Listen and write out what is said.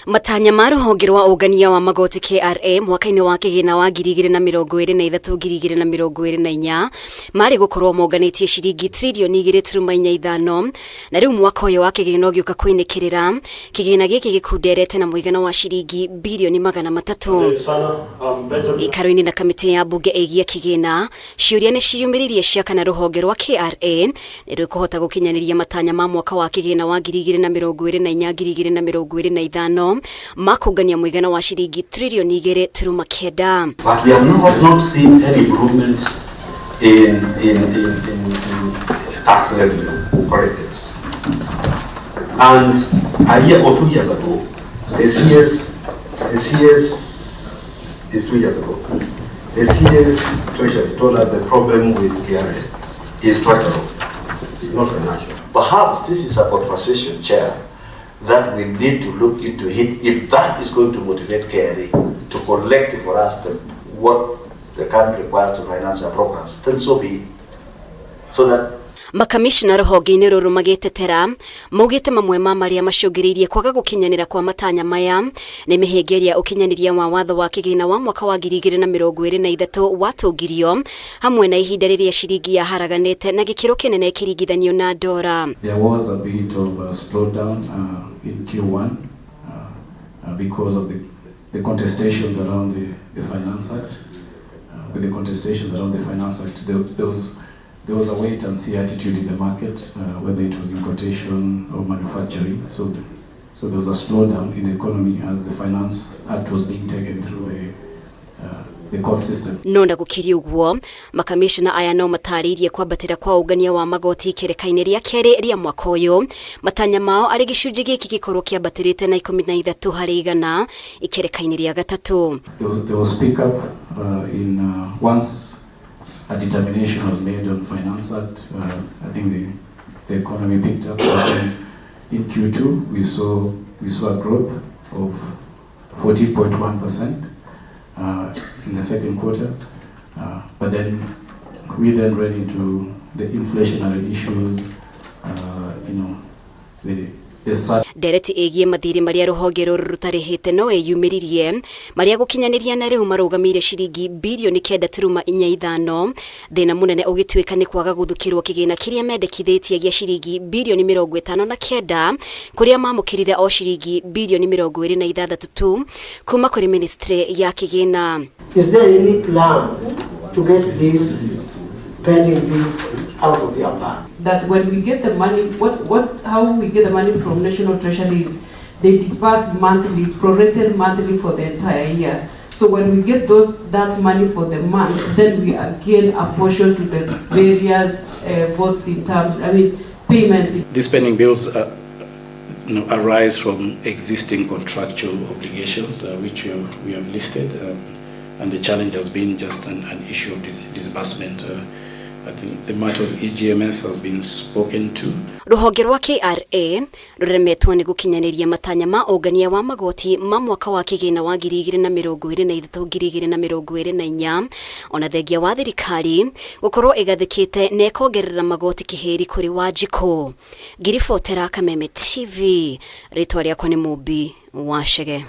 Matanya ma rũhonge rwa ũngania wa magoti KRA mwaka-inĩ wa kĩgĩna wa 2023 2024 marĩ gũkorwo monganĩtie ciringi tririoni 2.45, na rĩu mwaka ũyũ wa kĩgĩna ũgĩũka kũinĩkĩrĩra, kĩgĩna gĩkĩ gĩkunderete na mũigana wa ciringi birioni 300. Gĩikaro-inĩ na kamĩtĩ ya mbunge ĩgiĩ kĩgĩna, ciũria nĩ ciyumĩririe cia kana rũhonge rwa KRA nĩ rũkũhota gũkinyanĩria matanya ma mwaka wa kĩgĩna wa 2024 2025 ma kũngania mũigana wa ciringi tririoni 2.9. But we have not seen any improvement in tax revenue collected. And a year or 2 years ago, the CS is 2 years ago, the CS Treasury told us the problem with KRA is structural, it's not financial. Perhaps this is a conversation, Chair, that we need to look into it if that is going to motivate KRA to collect for us what the country requires to finance our programs, then so be it. So that Makamishna rũhonge-inĩ rũrũ magĩtetera maugĩte mamwe ma marĩa macũngĩrĩirie kwaga gũkinyanĩra kwa matanya maya nĩ mĩhĩnga ĩrĩa ũkinyanĩria wa watho wa kĩgĩna wa mwaka wa 2023 watũngirio, hamwe na ihinda rĩrĩa ciringi yaharaganĩte na gĩkĩro kĩnene ĩkĩringithanio na ndora. There was a bit of a slowdown in Q1 because of the contestations around the Finance Act. With the contestations around the Finance Act, there was a wait and see attitude in the market, whether it was importation or manufacturing. So there was a slowdown in the economy as the Finance Act was being taken through the court system. No na gũkĩrĩ ũguo, makamishna aya no matarĩirie kwambatĩra kwa ũngania wa magoti ikereka-inĩ rĩa kerĩ rĩa mwaka ũyũ, matanya mao arĩ gĩcunjĩ gĩkĩ gĩkorwo kĩambatĩrĩte na 13% ikereka-inĩ rĩa gatatũ. There was pickup in once a determination was made on Finance Act. I think the economy picked up. But then in Q2, we saw a growth of 14.1% in the second quarter. But then we then ran into the inflationary issues, the sudden Ndereti ĩgiĩ mathirĩ marĩa rũhonge rũrũ rũtarĩhĩte no ĩyumĩririe, marĩa gũkinyanĩria na rĩu marũgamĩire ciringi birioni 9.45, thĩna mũnene ũgĩtuĩka nĩ kwaga gũthukĩrwo kĩgĩna kĩrĩa mendekithĩtie gĩa ciringi birioni 59, kũrĩa mamũkĩrire o ciringi birioni 26 tu kuma kũrĩ ministry ya kĩgĩna. Is there any plan to get these pending bills out of your bank? That when we get the money, how we get the money from National Treasury is they disburse monthly, it's prorated monthly for the entire year. So when we get that money for the month, then we again apportion to the various votes in terms, I mean, payments. These pending bills arise from existing contractual obligations, which we have listed, and the challenge has been just an issue of disbursement. I think the matter of EGMS has been spoken to. Rũhonge rwa KRA rũremetwo nĩ gũkinyanĩria matanya ma ũngania wa magoti ma mwaka wa kĩgĩna wa 2023 2024, ona thengia wa thirikari gũkorwo ĩgathĩkĩte na ĩkongerera magoti kĩhĩri kũrĩ Wanjikũ. Ngiribotera Kameme TV, rĩtwa rĩakwa nĩ Mũmbi wa Chege.